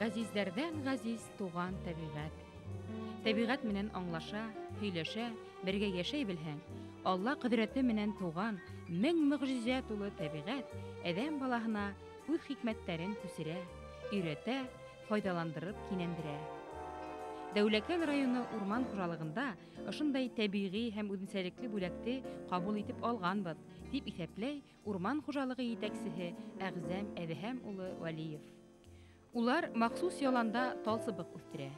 Ғәзиздәрҙән ғәзиз туған тәбиғәт. Тәбиғәт менән аңлаша, һөйләшә, бергә йәшәй белһәң, Алла ҡөҙрәте менән туған мең мөғжизә тулы тәбиғәт әҙәм балаһына үҙ хикмәттәрен күсерә, өйрәтә, файҙаландырып кинәндерә. Дәүләкән районы урман хужалығында ошондай тәбиғи һәм үҙенсәлекле бүләкте ҡабул итеп алғанбыҙ, тип иҫәпләй урман хужалығы етәксеһе Әғзәм Әҙһәм улы Вәлиев. Улар махсус яланда талсыбыҡ үҫтерә.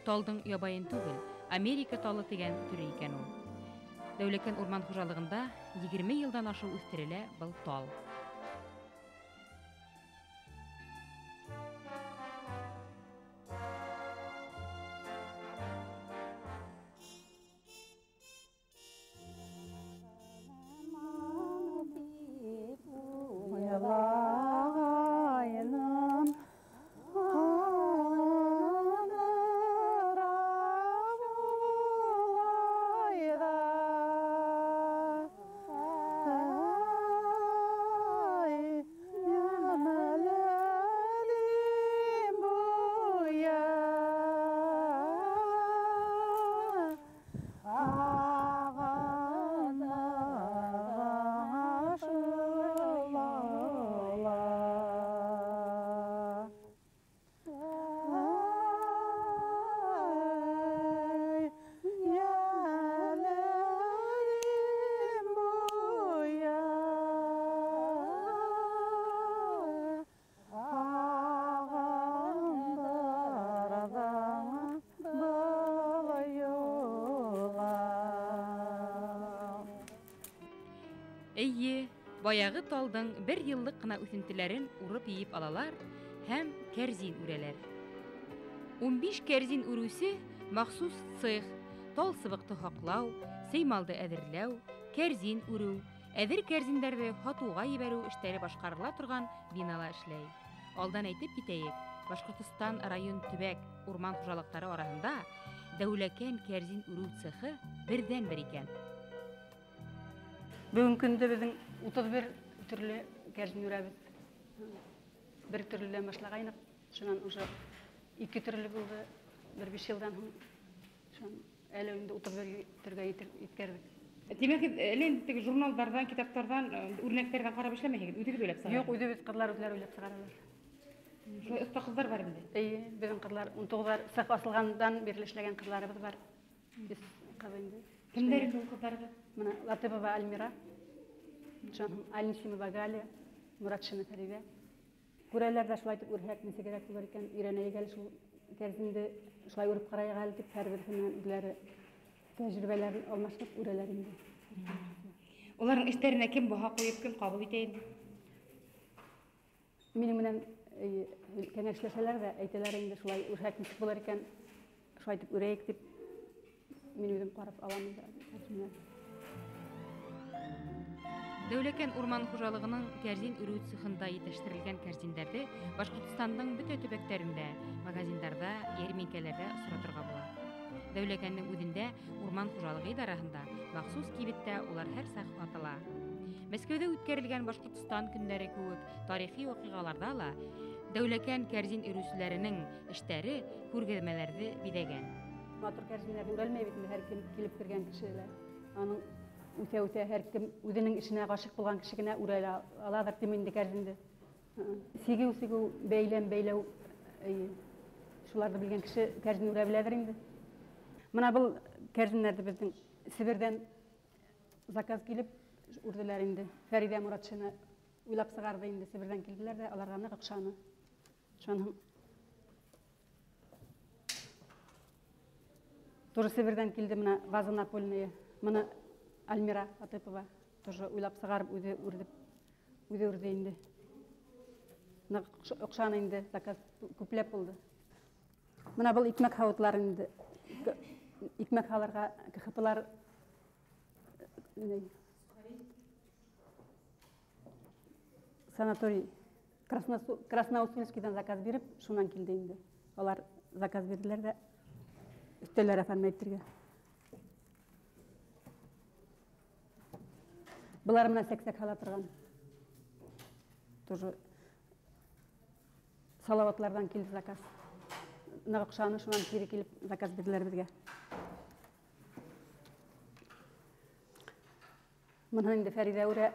Талдың ябайын түгел, Америка талы тигән төрө икән ул. Дәүләкән урман хужалығында 20 йылдан ашыу үҫтерелә был тал. Эйе, баяғы талдың бер йыллыҡ ҡына үҫентеләрен урып йыйып алалар һәм кәрзин үрәләр. 15 кәрзин үреүсе махсус цех, тал сыбыҡты һаҡлау, сеймалды әҙерләү, кәрзин үреү, әҙер кәрзиндәрҙе һатыуға ебәреү эштәре башҡарыла торған бинала эшләй. Алдан әйтеп китәйек, Башҡортостан район төбәк урман хужалыҡтары араһында Дәүләкән кәрзин үреү цехы берҙән-бер икән. Бөгөн көндә беҙҙең 31 төрлө кәрзин үрәбеҙ. Бер төрлөлән башлағайныҡ, шунан уже 2 төрлө булды, бер 5 йылдан һуң. Шунан әле инде 31 төргә еткерҙек. Тимәк, әле инде теге журналдарҙан, китаптарҙан, үрнәктәрҙән ҡарап эшләмәйһегеҙ, үҙегеҙ уйлап сығараһығыҙ? Юҡ, үҙебеҙ, ҡыҙлар үҙләре уйлап сығаралар. Шулай оҫта ҡыҙҙар бар инде. Эйе, беҙҙең ҡыҙлар 19-ҙар цех асылғандан бирле эшләгән ҡыҙларыбыҙ бар. Беҙ ҡыҙ инде. Кемдәр инде ул ҡыҙҙарығыҙ? Мына Латыпова Альмира, Алинсимова Галя, Муратшина Фәриҙә. Күрәләр ҙә шулай итеп үрһәк, нисегерәк булыр икән, өйрәнәйек әле шул кәрзинде, шулай үреп ҡарайыҡ әле тип һәр береһе менән үҙләре тәжрибәләрен алмашып үрәләр инде. Уларҙың эштәренә кем баһа ҡуйып, кем ҡабул итә инде? Минең менән кәңәшләшәләр ҙә, әйтәләр инде шулай үрһәк нисек булыр икән, шулай итеп үрәйек тип. Мин үҙем ҡарап алам инде. Дәүләкән урман хужалығының кәрзин үреү цехында етештерелгән кәрзиндәрҙе Башҡортостандың бөтә төбәктәрендә, магазиндарҙа, йәрминкәләрҙә осратырға була. Дәүләкәндең үҙендә урман хужалығы идараһында махсус кибеттә улар һәр саҡ һатыла. Мәскәүҙә үткәрелгән Башҡортостан көндәре кеүек тарихи ваҡиғаларҙа ла Дәүләкән кәрзин өрөүселәренең эштәре күргәҙмәләрҙе биҙәгән. Матур кәрзиндәрҙе үрәлмәй бит инде һәр кем килеп кергән кеше лә. Аның үҫә-үҫә һәр кем үҙенең эшенә ғашиҡ булған кеше генә үрә алалыр тим инде кәрзинде. Сигеү-сигеү, бәйләм, бәйләү, шуларҙы белгән кеше кәрзин үрә беләлер инде. Мына был кәрзиндәрҙе беҙҙең Себерҙән заказ килеп үрҙеләр инде. Фәриҙә Муратшина уйлап сығарҙы инде, Себерҙән килделәр ҙә аларға ныҡ оҡшаны. Шунан һуң тоже Себерҙән килде мына ваза напольная, мына Альмира Латыпова тоже уйлап сығарып үҙе үрҙеп, үҙе үрҙе инде. Ныҡ оҡшаны инде, заказ күпләп булды. Мына был икмәк һауытлары инде. Икмәк һалырға КХПлар санаторий Красноусольскийҙан заказ биреп, шунан килде инде. Алар заказ бирҙеләр ҙә өҫтәләр оформить итергә. Былар менән сәк-сәк һала торған. Тоже Салаватлардан килде заказ. ныҡ оҡшаны, шунан кире килеп заказ бирҙеләр беҙгә. Быныһын инде Фәриҙә үрә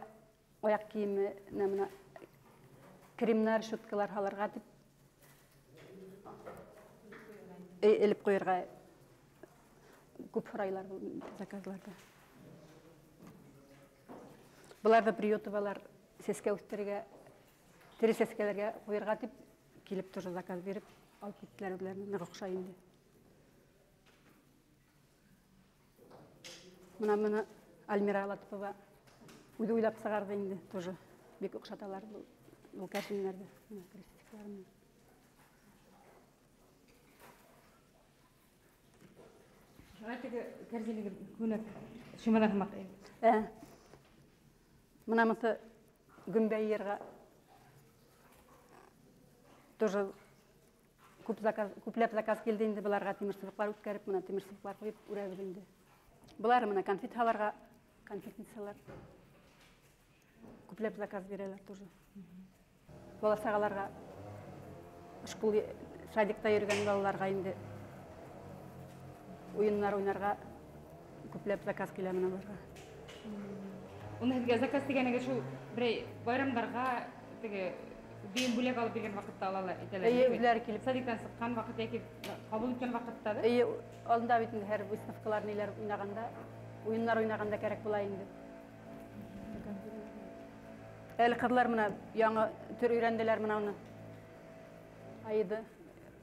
аяҡ кейеменә менә кремнар, щеткалар һалырға тип элеп ҡуйырға күп һорайлар был заказларҙа. Быларҙы Приютовалар сәскә үҫтерергә, тере сәскәләргә ҡуйырға тип килеп тоже заказ биреп алып киттеләр үҙләренә, ныҡ оҡшай инде. Мына быны Альмира Латыпова үҙе уйлап сығарҙы инде, тоже бик оҡшаталар был кәрзиндәрҙе, мына крестикларны. Шулай теге кәрзинеге күнәк чемодан һымаҡ. Мына мысы гөмбә йыйырға тоже күп заказ, күпләп заказ килде инде быларға тимер сыбыҡлар үткәреп, мына тимер сыбыҡлар ҡуйып үрәбеҙ инде. Былар мына конфет һаларға, конфетницалар. Күпләп заказ бирәләр тоже. Бала сағаларға, школ, садикта йөрөгән балаларға инде уйыннар уйнарға күпләп заказ килә мына быларға. Уны һеҙгә заказ тигәнегеҙ шул берәй байрамдарға теге бейем бүләк алып биргән ваҡытта алалар, әйтәләр. Эйе, үҙләре килеп. Садиктан сыҡҡан ваҡыт йәки ҡабул иткән ваҡытта да? Эйе, алдында бит инде һәр выставкалар ниләр уйнағанда, уйыннар уйнағанда кәрәк була инде. Әле ҡыҙлар мына яңы төр өйрәнделәр мына уны. Аида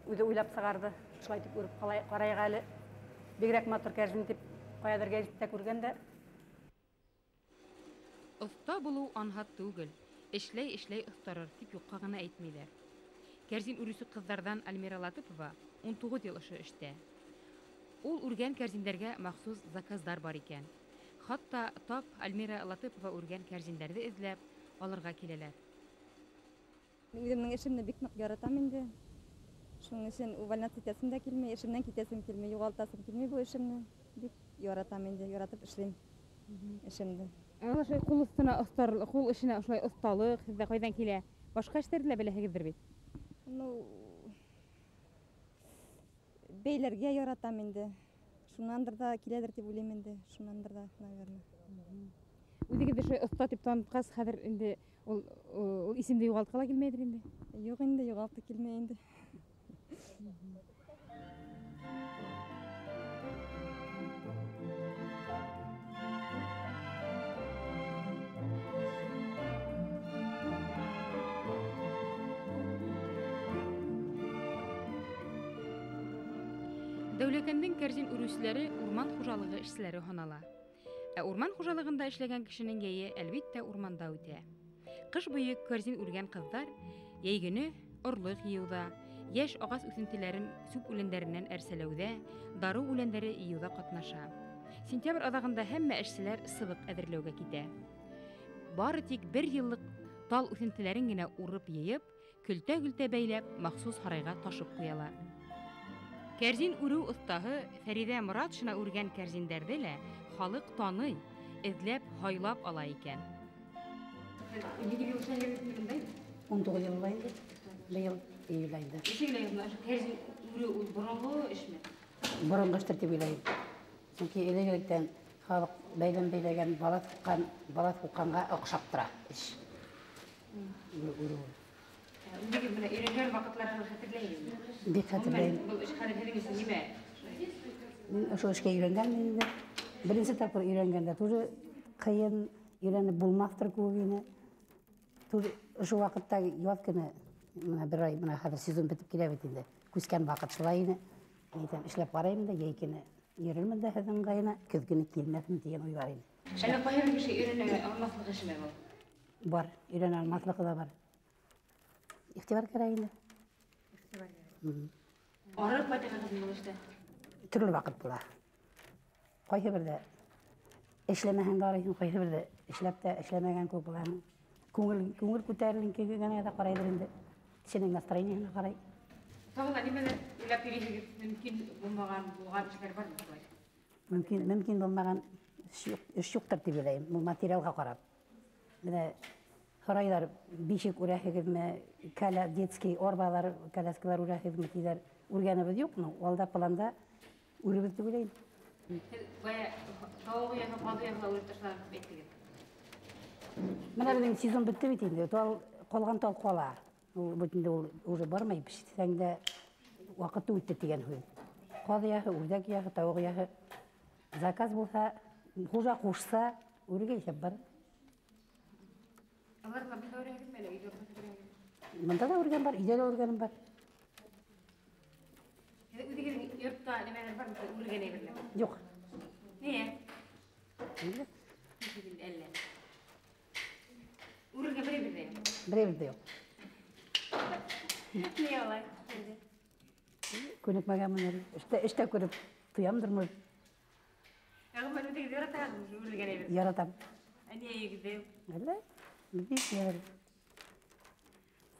үҙе уйлап сығарҙы. Шулай итеп үреп ҡарайыҡ әле. Бигерәк матур кәрзин тип ҡаяҙыр гәзиттә күргән дә. Оҫта булыу анһат түгел. Эшләй-эшләй оҫтарыр тип юҡҡа ғына әйтмәйҙәр. Кәрзин үреүсе ҡыҙҙарҙан Альмира Латыпова 19 йыл ошо эштә. Ул үргән кәрзиндәргә махсус заказдар бар икән. Хатта тап Альмира Латыпова үргән кәрзиндәрҙе эҙләп алырға киләләр. Мин үҙемдең эшемде бик ныҡ яратам инде. Шуның өсөн увольняться итәсем дә килмәй, эшемдән китәсем килмәй, юғалтасым килмәй был эшемде. Бик яратам инде, яратып эшләйем эшемде. Ә ошо ҡул өҫтөнә оҫтар, ҡул эшенә ошолай оҫталыҡ һеҙҙә ҡайҙан килә? Башҡа эштәрҙе лә беләһегеҙҙер бит? Бәйләргә яратам инде. Шунандыр ҙа киләлер тип уйлайым инде. Шунандыр ҙа, наверное. Үҙегеҙҙе шулай оҫта тип танытҡас, хәҙер инде ул исемде юғалтҡы ла килмәйҙер инде? Юҡ инде, юғалтҡы килмәй инде. Дәүләкәндең кәрзин үреүселәре урман хужалығы эшселәре һанала. Ә урман хужалығында эшләгән кешенең йәйе әлбиттә урманда үтә. Ҡыш буйы кәрзин үргән ҡыҙҙар йәйгене орлоҡ йыйыуҙа, йәш ағас үҫентеләрен сүп үләндәренән әрсәләүҙә, дарыу үләндәре йыйыуҙа ҡатнаша. Сентябрь аҙағында һәммә эшселәр сыбыҡ әҙерләүгә китә. Бары тик бер йыллыҡ тал үҫентеләрен генә урып йыйып, көлтә-көлтә бәйләп, махсус һарайға ташып ҡуялар. Кәрзин үреү оҫтаһы Фәриҙә Моратшина үргән кәрзиндәрҙе лә халыҡ таный, эҙләп, һайлап ала икән. 19 йыл була инде. Быйыл июль айында. Нисек уйлайһың, ошо кәрзин үреү ул боронғо эшме? Боронғо эштер тип уйлайым. Сөнки элек-электән халыҡ бәйләм бәйләгән, балаҫ һуҡҡан, балаҫ һуҡҡанға оҡшап тора эш. Үреү. Үҙегеҙ менән өйрәнгән ваҡытларығыҙҙы хәтерләйһегеҙме? Бик хәтерләйем. Был эш хәҙер һеҙҙең өсөн нимә? Мин ошо эшкә өйрәнгәнмен инде. Беренсе тапҡыр өйрәнгәндә тоже ҡыйын, өйрәнеп булмаҫтыр кеүек ине. Тоже ошо ваҡытта яҙ көнө, мына бер ай, мына хәҙер сезон бөтөп килә бит инде. Күскән ваҡыт шулай ине. Мин әйтәм, эшләп ҡарайым да, йәй көнө йөрөрмөн дә һеҙҙең ыңғайына, көҙ көнө килмәҫмен тигән уй бар ине. Әллә ҡайһы бер кеше өйрәнә алмаҫлыҡ эшме был? Бар, өйрәнә алмаҫлығы ла бар. Иғтибар кәрәк инде. Иғтибар кәрәк. Арып ҡайтаһығыҙмы был эштә? Төрлө ваҡыт була. Ҡайһы берҙә эшләмәһәң дә арыйһың, ҡайһы берҙә эшләп тә эшләмәгән күп булаһың. Күңел күтәрелеңке генә дә ҡарайҙыр инде. Кешенең настроениеһына ҡарай. Тағы ла нимәлер уйлап йөрөйһөгөҙ? Мөмкин булмаған, булған эшләр бармы шулай? Мөмкин булмаған эш юҡтыр тип уйлайым. Был материалға ҡарап. Менә һорайҙар, бишек үрәһегеҙме, детский орбалар, коляскалар үрәһегеҙме тиҙәр. Үргәнебеҙ юҡ, но алда планда үребеҙ тип уйлайым. Һеҙ бая тауыҡ ояһы, ҡаҙ ояһы ла үреп ташлағыҙ тип әйттегеҙ. Менә беҙҙең сезон бөттө бит инде. Тал ҡалған тал ҡала. Ул бит инде ул уже бармай, пешсәң дә ваҡыты үтте тигән һүҙ. Ҡаҙ ояһы, үрҙәк ояһы, тауыҡ ояһы. Заказ булһа, хужа ҡушса, үрергә иҫәп бар. Алар ла бында үрәһегеҙме әллә өйҙә үрәһегеҙме? Бында ла үргән бар, өйҙә лә үргәнем бар. Һеҙ үҙегеҙҙең йортта нимәләр бармы, үргән әйберләр? Юҡ. Ниңә? Ниңә? Нисек инде әллә? Үрергә беребеҙ ҙә юҡ. Беребеҙ ҙә юҡ. Ниңә улай? Күнекмәгәнмен әле. Эштә күреп туямдырмы? Ә ғөмүмән үҙегеҙ яратаһығыҙмы үрелгән әйбер? Яратам. Ә ниңә өйөгөҙҙә юҡ? Әллә? Бик яратам.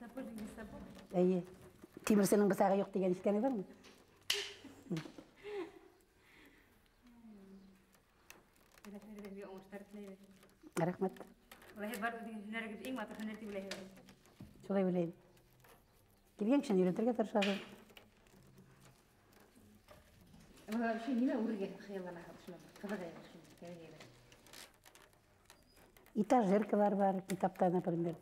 Сапожник без сапог? Эйе. Тимерсенең бысағы юҡ тигән ишеткәнең бармы? Уңыштар теләйбеҙ. Рәхмәт. Улай бар үҙегеҙ һөнәрегеҙ иң матур һөнәр тип уйлайһығыҙ? Шулай уйлайым. Килгән кешене өйрәтергә тырышабыҙ. Вообще нимә үрергә хыялланаһығыҙ? Шуны ҡыҙыҡ әйбер, шуны кәрәк әйбер. Этажеркалар бар, китапта, например.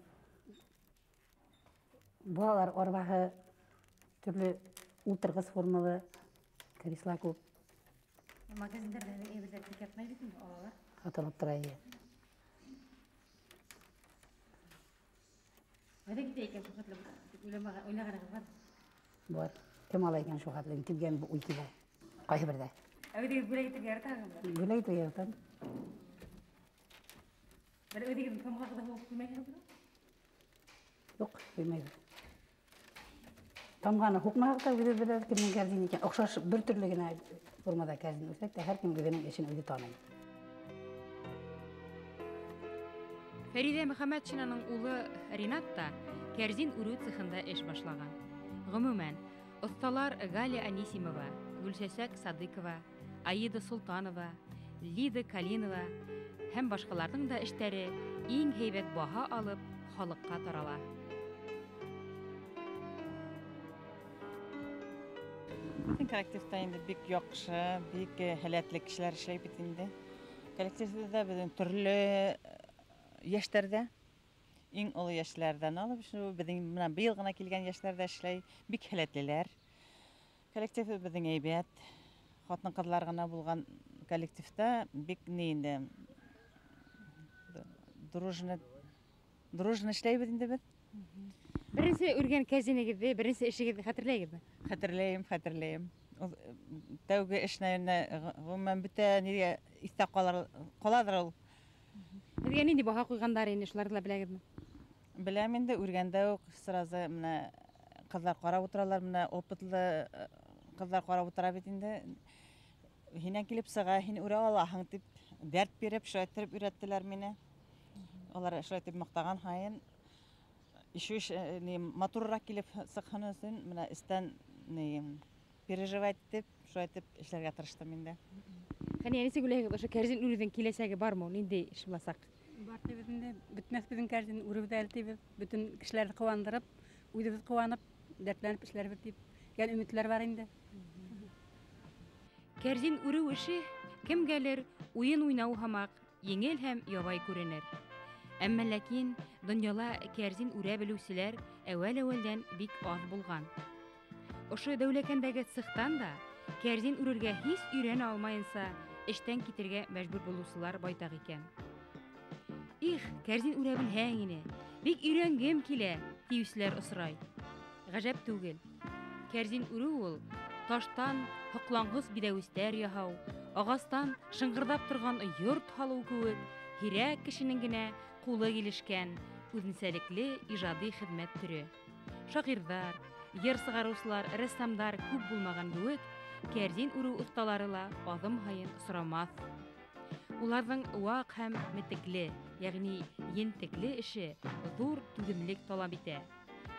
Балалар арбаһы, төрлө ултырғыс формалы кресла күп. Магазиндарҙа әйберҙәр бик ятмай бит инде, алалар. Һатылып тора, эйе. Ҡайҙа китә икән шул хәтле тип уйлағанығыҙ бар? Бар. Кем ала икән шул хәтле тигән уй килә. Ҡайһы берҙә. Ә үҙегеҙ бүләк итергә яратаһығыҙмы? Бүләк итергә яратам. Бер үҙегеҙҙең тамғағыҙҙы һуғып ҡуймайһығыҙмы? Юҡ, ҡуймайбыҙ. Тамғаны һуҡмаһаҡ та үҙе белә кемдең кәрзин икән. Оҡшаш бер төрлө генә формала кәрзин үрһәк тә, һәр кем үҙенең эшен үҙе таный. Фәриҙә Мөхәммәтшинаның улы Ринат та кәрзин үреү цехында эш башлаған. Ғөмүмән, оҫталар Галя Анисимова, Гөлсәсәк Садыҡова, Аида Султанова, Лида Калинова һәм башҡаларҙың да эштәре иң һәйбәт баһа алып халыҡҡа тарала. Беҙҙең коллективта инде бик яҡшы, бик һәләтле кешеләр эшләй бит инде. Коллективта беҙҙең төрлө йәштәрҙә, иң оло йәшләрҙән алып, шул беҙҙең менән быйыл ғына килгән йәштәр ҙә эшләй, бик һәләтлеләр. Коллектив беҙҙең әйбәт, ҡатын-ҡыҙлар ғына булған коллективта бик ни инде, дружно эшләйбеҙ инде беҙ. Беренсе үргән кәрзинегеҙҙе, беренсе эшегеҙҙе хәтерләйһегеҙме? Хәтерләйем, хәтерләйем. Ул тәүге эшенә, ғөмүмән, бөтә нигә иҫтә ҡалалыр ул. Һеҙгә ниндәй баһа ҡуйғандар ине, шуларҙы ла беләгеҙме? Беләм инде, үргәндә үк сразу менә ҡыҙҙар ҡарап ултыралар, менә опытлы ҡыҙҙар ҡарап ултыра бит инде. Һинән килеп сыға, һин үрә алаһың тип дәрт биреп, шулай иттереп өйрәттеләр мине. Улар шулай итеп маҡтаған һайын ишү ни матурыраҡ килеп сыҡһын өсөн менә эстән ни переживать итеп, шулай итеп эшләргә тырыштым инде. Хәния, нисек уйлайһығыҙ, ошо кәрзин үреүҙең киләсәге бармы ул? Ниндәй эш буласаҡ? Бар тибеҙ инде, бөтмәҫ беҙҙең кәрзин, үреүҙе әле тибеҙ. Бөтөн кешеләрҙе ҡыуандырып, үҙебеҙ ҡыуанып, дәртләнеп эшләрбеҙ тип дигән өмөтләр бар инде. Кәрзин үреү эше кемгәлер уйын уйнау һымаҡ еңел һәм ябай күренер. Әммә ләкин донъяла кәрзин үрә белеүселәр әүәл-әүәлдән бик аҙ булған. Ошо Дәүләкәндәге цехтан да кәрзин үрергә һис өйрәнә алмайынса эштән китергә мәжбүр булыусылар байтаҡ икән. Их, кәрзин үрә белһәң ине, бик өйрәнгем килә, тиеүселәр осрай. Ғәжәп түгел. Кәрзин үреү ул таштан һоҡланғыс биҙәүестәр яһау, ағастан шыңғырҙап торған йорт һалыу кеүек һирәк кешенең генә ҡулы килешкән үҙенсәлекле ижади хеҙмәт төрө. Шағирҙар, йыр сығарыусылар, рәссамдар күп булмаған кеүек, кәрзин үреү оҫталары ла аҙым һайын осрамаҫ. Уларҙың ваҡ һәм метекле, йәғни ентекле эше ҙур түҙемлек талап итә.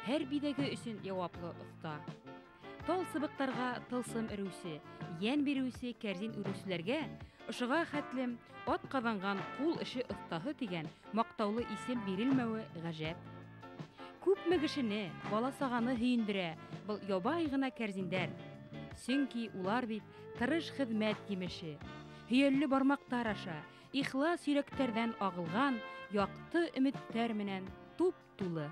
Һәр биҙәге өсөн яуаплы оҫта. Тал сыбыҡтарға тылсым өрөүсе, йән биреүсе кәрзин үреүселәргә ошоға хәтлем ат ҡаҙанған ҡул эше оҫтаһы тигән маҡтаулы исем бирелмәүе ғәжәп. Күпме кешене, бала-сағаны һөйөндөрә был ябай ғына кәрзиндәр. Сөнки улар бит тырыш хеҙмәт емеше. Һөйәлле бармаҡтар аша, ихлас йөрәктәрҙән ағылған яҡты өмөттәр менән туп-тулы.